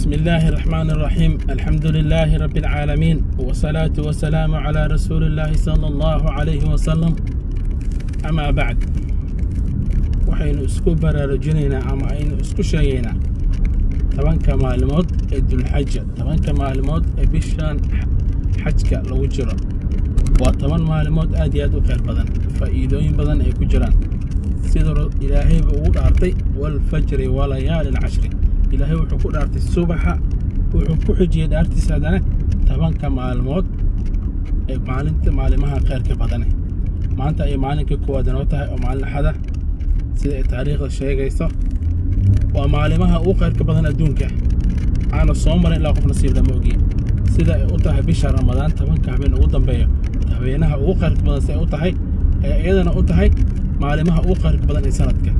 بسم الله الرحمن الرحيم، الحمد لله رب العالمين، والصلاة والسلام على رسول الله صلى الله عليه وسلم، أما بعد. Waxaynu isku baraarujinaynaa ama aynu isku sheegaynaa 10-ka maalmood ee Dulxaja, 10-ka maalmood ee bishan xajka lagu jiro. Waa 10 maalmood aad iyo aad u khayr badan, faa'iidooyin badan ay ku jiraan, sida Ilaahayba ugu dhaartay: والفجر وليال عشر. Ilaahay wuxuu ku dhaartay subaxa, wuxuu ku xijiyey dhaartiisa haddana 10-ka maalmood ee maalinta maalimaha khayrka badane. Maanta ay maalinka koowaad inoo tahay oo maalin Axada, sida ay taariikhda sheegayso. Waa maalimaha ugu khayrka badan adduunka aana soo marin ilaa qof nasiib lama ogiye. Sida ay u tahay bisha Ramadaan 10-ka habeen ugu dambeeyo habeenaha ugu khayrka badan, si ay u tahay ayaa iyadana u tahay maalimaha ugu khayrka badan ee sanadka.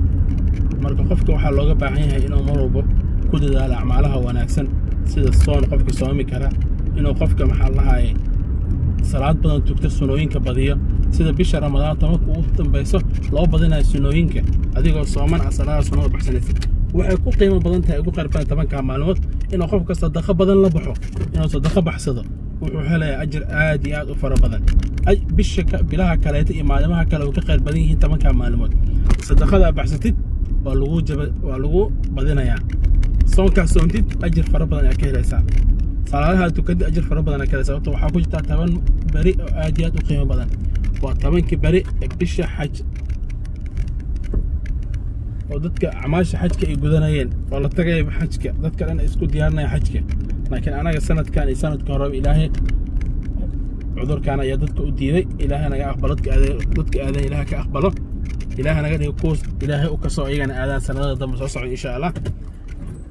Marka qofka waxaa looga baahan yahay inuu mar walbo ku dadaalo acmaalaha wanaagsan, sida soon qofka soomi kara, inuu qofka, maxaa lahaye, salaad badan tugto, sunooyinka badiyo. Sida bisha Ramadaan 10-ka ugu dambayso loo badinayo sunooyinka, adigoo sooman ah salaada sunnada baxsanaysa, waxay ku qiimo badan tahay, ugu khayr badan 10-ka maalmood inuu qofka sadaqo badan la baxo, inuu sadaqo baxsado. Wuxuu helayaa ajir aad iyo aad u fara badan. Bisha bilaha kaleeta iyo maalimaha kale way ka khayr badan yihiin 10-ka maalmood. Sadaqada baxsatid waa lagu jaba, waa lagu badinayaa. Soonkaas soontid, ajir fara badan ayaa ka helaysaa. Salaadaha tukatid, ajir fara badan ayaa ka helaysaa. Sababto waxaa ku jirtaa 10 beri oo aad iyo aad u qiimo badan. Waa 10-kii beri ee bisha xaj oo dadka acmaasha xajka ay gudanayeen oo la tagaya xajka, dadka dhan ay isku diyaarinaya xajka. Laakiin anaga sanadkan iyo sanadka horeba Ilaahay cudurkan ayaa dadka u diiday. Ilaahay naga aqbalo dadka aadan, dadka aadan Ilaahay ka aqbalo. Ilaahay naga dhigo kuwas Ilaahay u kasoo iyagana aadaan sanadada dambe soo socda, insha Allah.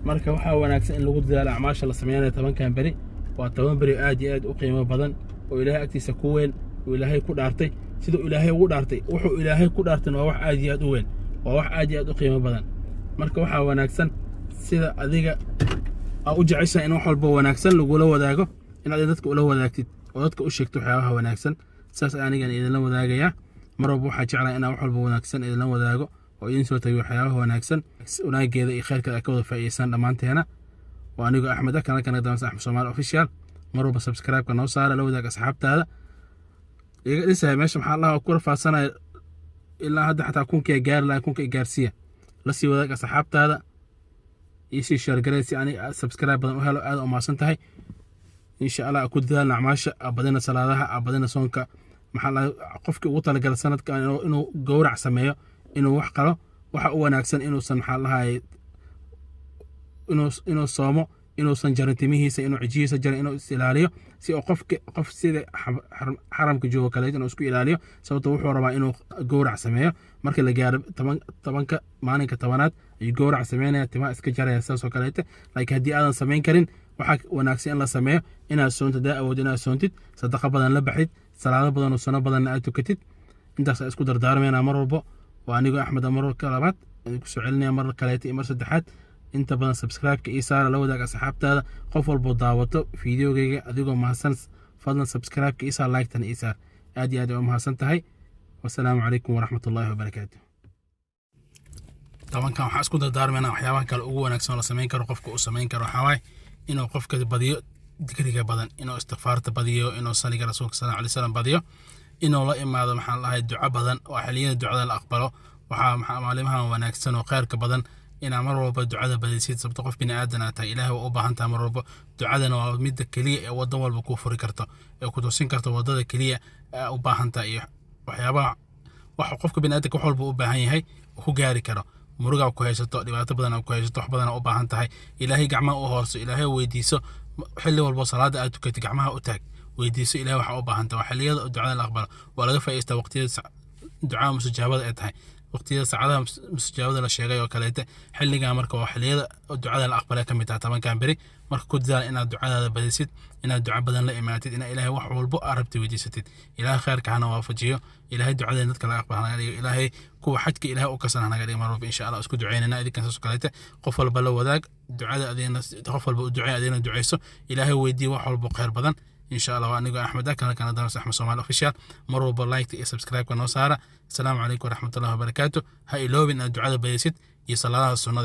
Marka waxaa wanaagsan in lagu dadaalo acmaasha la sameynayo 10-kan beri. Waa 10 beri aad iyo aad u qiimo badan oo Ilaahay agtiisa ku weyn, oo Ilaahay ku dhaartay. Siduu Ilaahay ugu dhaartay, wuxuu Ilaahay ku dhaartayna waa wax aad iyo aad u weyn, waa wax aad iyo aad u qiimo badan. Marka waxaa wanaagsan, sida adiga aa u jeceshahay in wax walba wanaagsan lagula wadaago, inaad dadka ula wadaagtid oo dadka u sheegto waxyaabaha wanaagsan. Saas anigan idinla wadaagayaa. Mar walba waxaa jeclaa inaan wax walba wanaagsan idinla wadaago oo idin soo tagiyo waxyaabaha wanaagsan, wanaageeda iyo khayrkeeda ay ka wada faa'iideysaan dhammaanteena. Waa anigoo Axmed ah, kanalkana damasa Axmed Soomaali Official. Mar walba subscribe-ka noo saara, la wadaag asxaabtaada. Iga dhisaya meesha, maxaa lahaa, ku rafaadsanaya ilaa hadda, xataa kunkaa gaari lahaa, kunka gaarsiiya. La sii wadaag asxaabtaada, iisii share garee si ani subscribe badan u helo. Aad u mahadsan tahay. Insha Allah ku dadaalna acmaasha, badina salaadaha, badina soonka. Maxaa la, qofkii ugu talagala sanadkan inuu gowrac sameeyo, inuu wax qalo, waxa u wanaagsan inuusan, maxaa lahaye, inuu soomo, inuusan jarin timihiisa, inuu cijihiisa jarin, inuu is ilaaliyo si uu qofki qof sida xaramka joogo kaleeto inuu isku ilaaliyo. Sababto wuxuu rabaa inuu gowrac sameeyo. Marka la gaaro 10-ka, maalinka 10aad ayuu gowrac sameynaya, timaha iska jaraya, sidaas oo kaleete. Laakiin haddii aadan samayn karin, waxaa wanaagsan in la sameeyo inaad soontid, hadaa awood inaad soontid, sadaqa badan la baxid, salaado badan oo suno badanna aad tukatid. Intaas isku dardaarmayna mar walbo. Waa anigoo Axmed, marka labaad ku soo celinaya, mar kaleeta iyo mar saddexaad. Inta badan subscribe-ka ii saara, la wadaag asxaabtaada. Qof walboo daawato fiideogeyga, adigoo mahadsan, fadlan subscribe-ka ii saar, like-tana ii saar. Aad iyo aad ay u mahadsan tahay. Wasalaamu calaykum waraxmat ullaahi wabarakaatu. 10-kan waxaa isku dardaarmayna waxyaabaha kale ugu wanaagsan oo la samayn karo, qofka uu samayn karo, waxaa waaye inuu qofka badiyo dikriga badan, inuu istikfaarta badiyo, inuu saliga Rasuulka sal alay slam badiyo, inuu la imaado, maxaan lahay, duco badan oo xilliyada ducada la aqbalo. Waxaa maxaa maalimahan wanaagsan oo khayrka badan inaa mar walba ducada badaysid, sababto qof bini aadan aa tahay, Ilaahay waa u baahan tahay mar walba. Ducadana waa midda keliya ee waddan walba kuu furi karto, ee ku tusin karto waddada keliya ee u baahan tahay iyo waxyaabaha wax qofka bini aadanka wax walba u baahan yahay uu ku gaari karo. Murugaa ku haysato, dhibaato badan ku haysato, wax badan u baahan tahay, Ilaahay gacmaha u hoorso, Ilaahay weydiiso. Xilli walbo salaada aad tukatid, gacmaha u taag, weydiiso Ilahay waxa u baahan tahay. Waa xilliyada ducada la aqbalo, waa laga faa'iidaystaa waqtiyada ducaa mustajaabada ay tahay, waqtiyada saacadaha mustajaabada la sheegay oo kaleete. Xilligan marka waa xilliyada ducada la aqbalay ka mid tahay 10-kan beri. Marka ku dadaal inaad ducadaada badisid, inaad duco badan la imaatid, inaad Ilaahay wax walbo aad rabtid weydiisatid. Ilaahay khayrka hana waafajiyo. Ilaahay ducadeena dadka laga aqbal hanaga dhigo. Ilaahay kuwa xajka Ilaahay u kasan hanaga dhigo mar walba, insha Allah. Isku duceynana idinkan saas oo kaleete. Qof walba la wadaag ducada, adigna qof walba u ducee, adigna duceyso, Ilaahay weydiiyo wax walbo khayr badan, insha Allah. Waa anigoo Axmed ah, kana damas Axmed Soomaali Official. Mar walba like iyo subscribe-ka noo saara. Asalaamu calaykum waraxmatullahi wabarakaatu. Ha iloobin inaad ducada badisid iyo salaadaha sunnada.